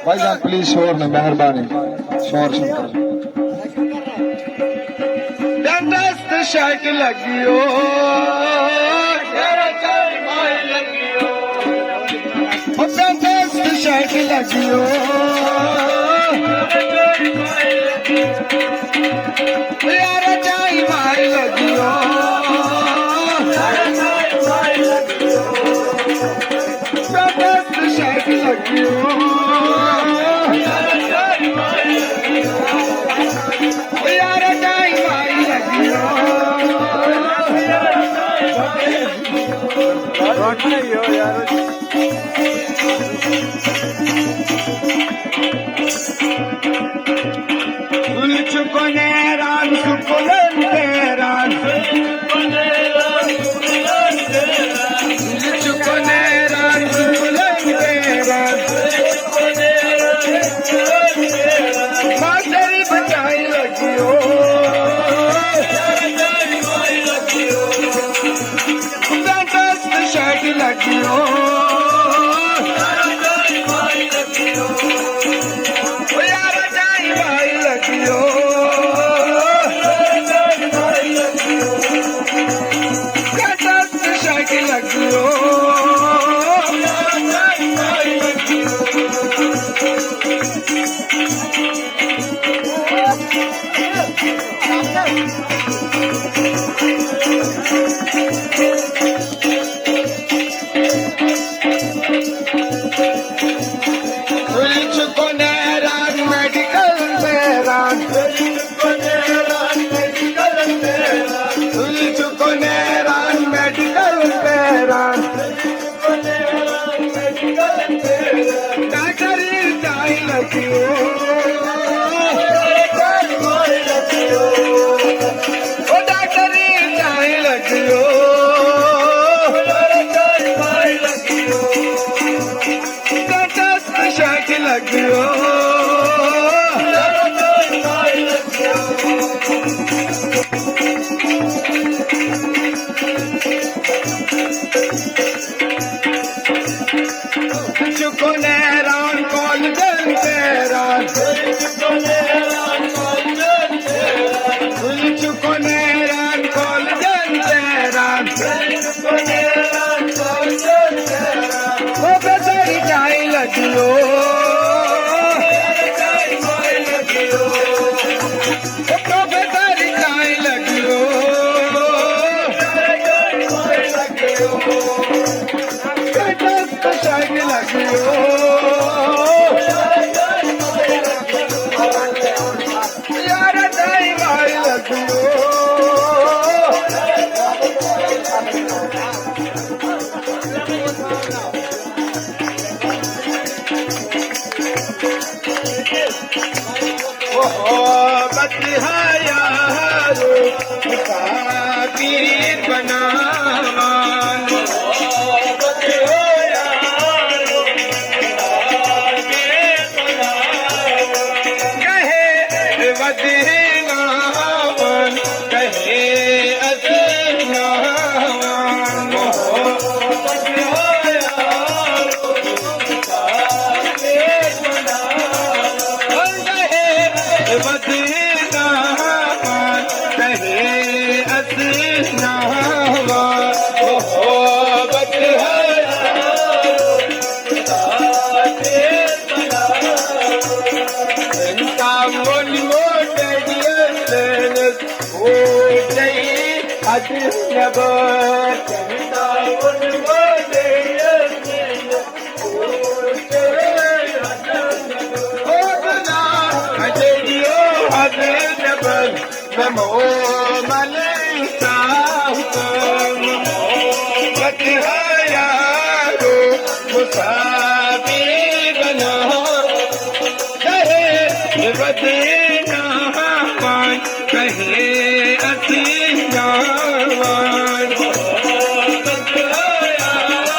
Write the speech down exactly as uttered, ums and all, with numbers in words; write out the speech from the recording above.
بھائی جان، پلیز شور نہ، مہربانی، شور چھُنہٕ کرُن۔ ڈنڈس تہٕ شاٹہِ لگیو، ڈنڈس تہٕ شاٹہِ لگیو۔ یارا ٹائم آئی لگیو۔ زبردست شاٹہِ لگیو۔ یارا ٹائم آئی لگیو۔ سُلہِ چھُ کۄنیران، سُہ کُلن پیران۔ سُلہِ چھُ کۄنیران، سُہ کُلن پیران۔ ماسٹر بچائی لگیو۔ زبردست شاٹہِ لگیو۔ یارا ٹائم آئی لگیو۔ زبردست شاٹہِ لگیو۔ سُلہِ چھُ کۄنیران میڈیکل پیران۔ سُلہِ چھُ کۄنیران میڈیکل پیران۔ ڈاکٹر ٹائم لگیو۔ او ڈاکٹر ٹائم لگیو۔ ڈاکٹر شاٹہِ لگیو۔ چھُ کۄنیران کالجن پیران۔ سُلہِ چھُ کۄنیران کالجن پیران۔ پروفیسر ٹائم لگیو۔ پروفیسر ٹائم لگیو۔ زبردست شاٹہِ لگیو۔ یارا ٹائم آئی لگیو۔ محبت ہے یارو، مسافر بناوان۔ محبت ہے یارو، مسافر بناوان۔ کہے ودی ناوان، کہے اصل ناوان۔ محبت ہے یارو،